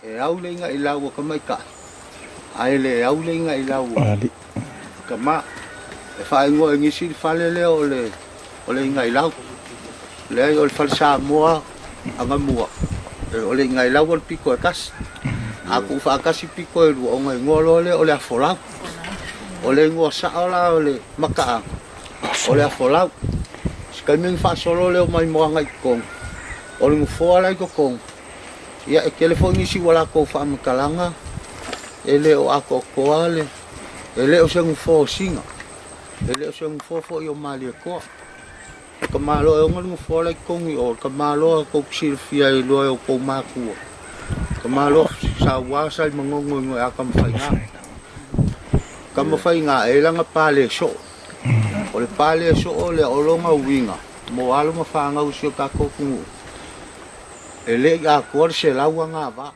E au le igailau a tamaitai, ae le au le igailau a tama. E faaigoa e nisi le fale lea o le o le igailau. Leai, o le fale Samoa anamua, o le igailau o le pito e tasi. A tuufaatasi pito e lua, ona igoa loa lea o le afolau. O le igoa sao la o le mataaga, o le afolau. Se taimi ona faasolo lea o maimoaga i totonu, o le nofoa la i totonu, ia e tele foi nisi ua latou faamatalaga e le o atoatoa le, e le o se nofoa o Sina, e le o se nofoa foi o Malietoa. O tamaloa e ona le nofoa la i totonu i o, o le tamaloa tou te silafia ai loa e outou matua, tamaloa saua sa i Manono i ia Tamafaiga. Tamafaiga e i ai lana pale soo. O le pale soo lea o lona uiga mo alo ma fanau o si o tatou atunuu, e le i atoa le 100 agavaa.